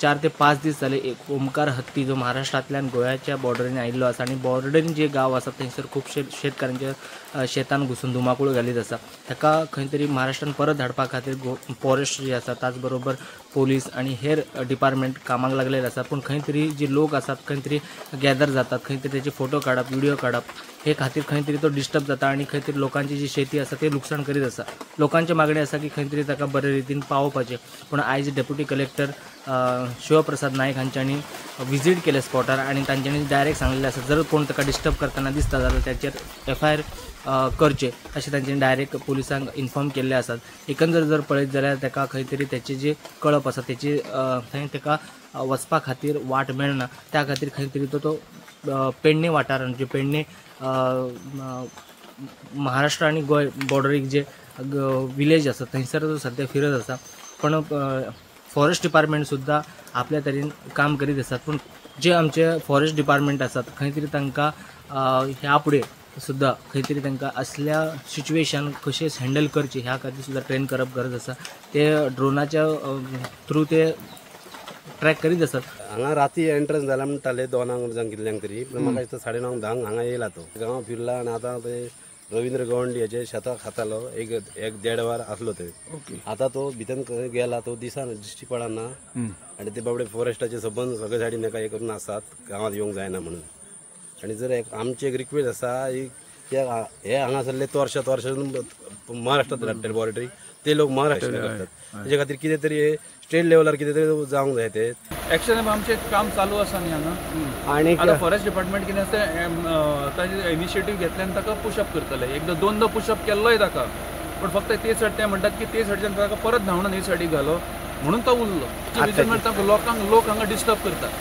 4 ते 5 दीस जाले एक ओमकार हत्ती जो महाराष्ट्रांतल्यान गोव्याच्या बॉर्डरीन आयिल्लो आसा आनी बॉर्डरीन जे गांव आसा थंयसर खुबशे शेतकारांच्या शेतान घुसून धुमाकूळ घालीत आसा. ताका खंय तरी महाराष्ट्रान परत धाडपा खातीर फॉरेस्ट जे आसा त्याच बरोबर पोलीस आनी हेर डिपार्टमेंट कामाक लागलेले आसा. पूण खंय तरी जे लोक आसात खंय तरी गॅदर जातात, खंय तरी तेचे फोटो काडप, व्हिडिओ काडप हे खातीर खंय तरी तो डिस्टर्ब जाता आनी खंय तरी लोकांची जी शेती आसा ते लुकसाण करीत आसा. लोकांची मागणी आसा की खंय तरी ताका बरे रितीन पावोवपाचें. पूण आयज डेप्युटी कलेक्टर शिवप्रसाद नायक हांच्यांनी विजीट केले स्पॉटार आनी तांच्यांनी डायरेक्ट सांगलेलें आसा जर कोण ताका डिस्टर्ब करतना दिसता जाल्यार ताचेर एफआयआर करचे अशें तांच्यांनी डायरेक्ट पुलिसांक इन्फॉर्म केल्ले आसात. एकंदर जर पळयत जाल्यार ताका खंय तरी तेचे जे कळप आसा तेची थंय ताका वचपा खातीर वाट मेळना, त्या खातीर खंय तरी तो पेडणे वाठारान जे पेडणे महाराष्ट्र आनी गोंय बॉर्डरीक जे विलेज आसा थंयसर तो सद्या फिरत आसा. पण फॉरेस्ट डिपार्टमेंट सुद्दां आपल्या तरेन काम करीत आसात. पूण जे आमचे फॉरेस्ट डिपार्टमेंट आसात खंय तरी तांकां ह्या फुडें सुद्दां खंय तरी तांकां असल्या सिच्युएशन कशें हँडल करचें ह्या खातीर सुद्दां ट्रेन करप गरज आसा. ते ड्रोनाच्या थ्रू ते ट्रॅक करीत आसात. हांगा राती एंट्रन्स जाला म्हणटाले 2 जावं कितल्यांक तरी, पूण म्हाका दिसता 9:30 10 हांगा येयला तो. गांव फिरला आनी आतां ते रवींद्र गवंडी हेचे शेतां खातालो एक 1.5 वर आसलो थंय. आतां तो भितर खंय गेला तो दिसना, दिश्टी पडना. आनी ते बाबडे फॉरेस्टाचे सबंद सगळे सायडीन एका हे करून आसात, गांवांत येवंक जायना म्हणून. आनी जर एक आमची एक रिक्वेस्ट आसा हे हांगासरले तोरशा महाराष्ट्रांत धाडटले बॉर्डरी, ते लोक महाराष्ट्रान करतात. तेजे खातीर कितें तरी स्टेट लेवलार कितें तरी जावंक जाय. ते एक्शन आमचें काम चालू आसा न्ही हांगा. आनी आतां फॉरेस्ट डिपार्टमेंट कितें आसा ताजें इनिशिएटीव घेतले आनी ताका पुशअप करतले. एकदां दोनदां पुशअप केल्लोय ताका, पूण फक्त ते सायड ते म्हणटात की ते सायडच्यान ताका परत धांवणून हे सायडीक घालो म्हणून तो उरलो. रिजन म्हणल्यार लोकांक लोक हांगा डिस्टर्ब करतात,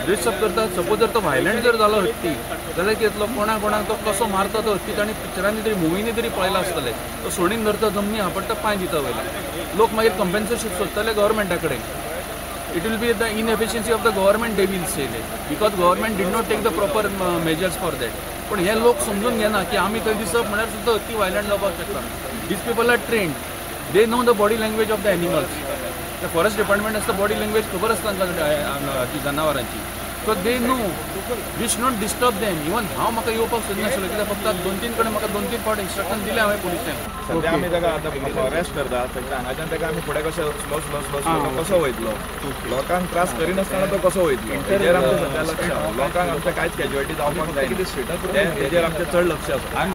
डिस्टर्ब करतात. सपोज जर तो व्हायलंट जर जालो हत्ती जाल्यार कितें जातलो, कोणाक तो कसो मारता तो हत्ती ताणें पिक्चरांनी तरी मुवींनी तरी पळयला आसतलें. तो सोणीन धरता, जमनी आपडटा, पांय दिता वयल्यान. लोक मागीर कंपेन्सेशन सोदतले गव्हर्मेंटा कडेन. It will be the inefficiency of the government, they will say that, because government did not take the proper measures for that. पण हे लोक समजून घेना की आमी थंय दिसप म्हळ्यार सुद्दां हत्ती व्हायलंट जावपाक शकता. These people are trained, they know the body language of the animals. The forest department आसता, बॉडी लँग्वेज खबर आसता तांकां जनावरांची. So they know we should not disturb them. Even हांव म्हाका येवपाक सोदनासलो कित्याक फक्त 2-3 कडेन म्हाका 2-3 फावट इन्स्ट्रक्शन दिलें हांवें पुलिसांक. सद्या आमी ताका आतां अरेस्ट करता, हांगाच्यान ताका आमी फुडें कशें स्लो स्लो स्लो स्लो कसो वयतलो, लोकांक त्रास करिनासतना तो कसो वयतलो हेजेर आमचें सद्या लक्ष आसा. लोकांक आमचें कांयच कॅज्युअलिटी जावपाक जायना, हेजेर आमचें चड लक्ष आसा.